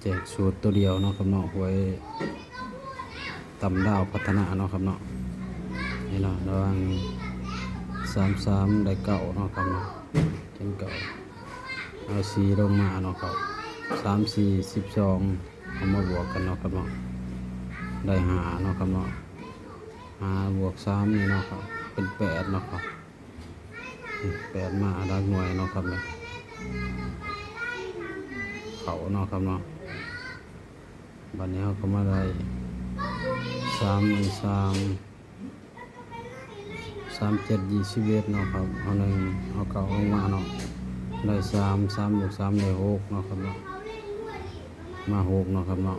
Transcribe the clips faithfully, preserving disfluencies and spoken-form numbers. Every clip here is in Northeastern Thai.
แจกสูตรตัวเดียวเนาะครับเนาะ หวยตำดาวพัฒนาเนาะครับเนาะ นี่เนาะ ระหว่างสามสามได้เก้าเนาะครับเนาะ เป็นเก้า เอาสี่ลงมาเนาะครับ สามสี่ สิบสอง เอามาบวกกันเนาะครับเนาะ ได้ห้าเนาะครับเนาะ ห้าบวกสามนี่เนาะครับ เป็นแปดเนาะครับ แปดมาหลักหน่วยเนาะครับเนี่ย เข้าเนาะครับเนาะ บัดนี้เราก็มาได้ สามหนึ่งสาม สามเจ็ด ยี่สิบเอ็ดเนาะครับ เอาหนึ่ง เอาเก้าลงมาเนาะ ได้สาม สามบวกสามได้หกเนาะครับเนาะ มาหกเนาะครับเนาะ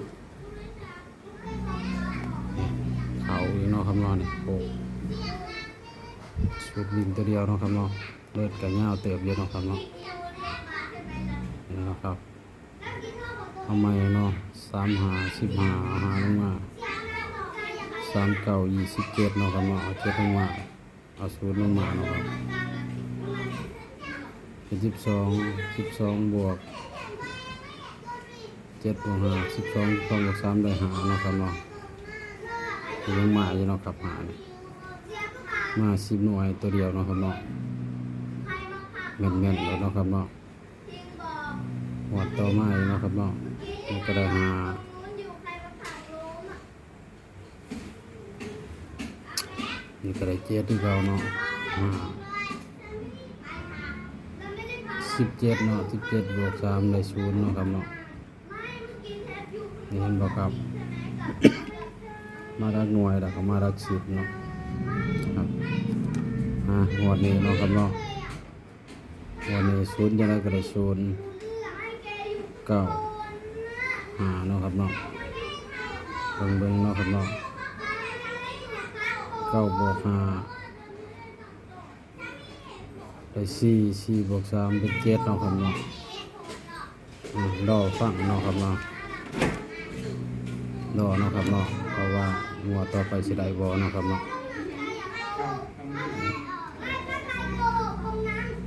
เข้าอีกเนาะครับเนาะ นี่หก สูตรวิ่งตัวเดียวเนาะครับเนาะ เลือดก็ยาวเติบอยู่เนาะครับเนาะ นี่นะครับ เอาใหม่เนาะ สามห้า สิบห้า เอาห้าลงมา สามเก้า ยี่สิบเจ็ดเนาะครับเนาะ เอาเจ็ดลงมา เอาศูนย์ลงมาเนาะครับ เป็นสิบสอง สิบสอง บวก เจ็ดบวกห้า สิบสอง สิบสอง บวกสามได้ห้าเนาะครับเนาะ ยังมาอยู่เนาะครับ ห้านี่ มาสิบหน่วยตัวเดียวเนาะครับเนาะ แม่นๆเลยเนาะครับเนาะ งวดต่อมาอีกเนาะครับเนาะ มันก็ได้ห้า นี่ก็ได้เจ็ดที่เราเนาะ ห้า สิบเจ็ดเนาะ สิบเจ็ดบวกสามได้ศูนย์เนาะครับเนาะ นี่เห็นบ่ครับ มาหลักหน่วยแล้วก็มาหลักสิบเนาะ ครับ อ่ะ งวดนี้เนาะครับเนาะ งวดนี้ศูนย์จังได๋ก็ได้ศูนย์ เก้า ห้าเนาะครับเนาะ เบิ่งๆเนาะครับเนาะ เก้าบวกห้า ได้สี่ สี่บวกสามเป็นเจ็ดเนาะครับเนาะ อืม รอฟังเนาะครับเนาะ รอเนาะครับเนาะ เพราะว่างวดต่อไปสิได้บ่เนาะครับเนาะ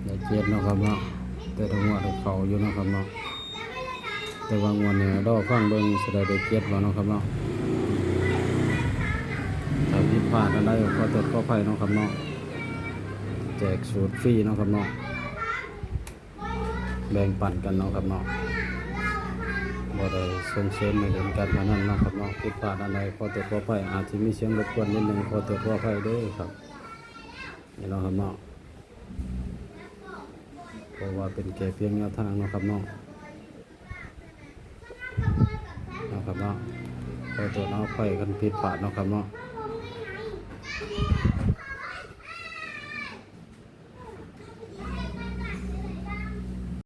ได้เจ็ดเนาะครับเนาะ แต่ถ้างวดเข้าอยู่เนาะครับเนาะ แต่ว่างวดนี้รอฟังเบิ่งสิได้ได้เจ็ดบ่เนาะครับเนาะ ถ้าผิดพลาดอันใดก็ขอโทษขออภัยเนาะครับเนาะ แจกสูตรฟรีเนาะครับเนาะ แบ่งปันกันเนาะครับเนาะ บ่ได้ส่งเสริมให้เล่นการพนันเนาะครับเนาะ ผิดพลาดอันใดขอโทษขออภัย อาจสิมีเสียงรบกวนนิดนึง ขอโทษขออภัยเด้อครับ นี่เนาะครับเนาะ เพราะว่าเป็นแค่เพียงแนวทางเนาะครับเนาะ เนาะครับเนาะ ขอโทษขออภัยคันผิดพลาดเนาะครับเนาะ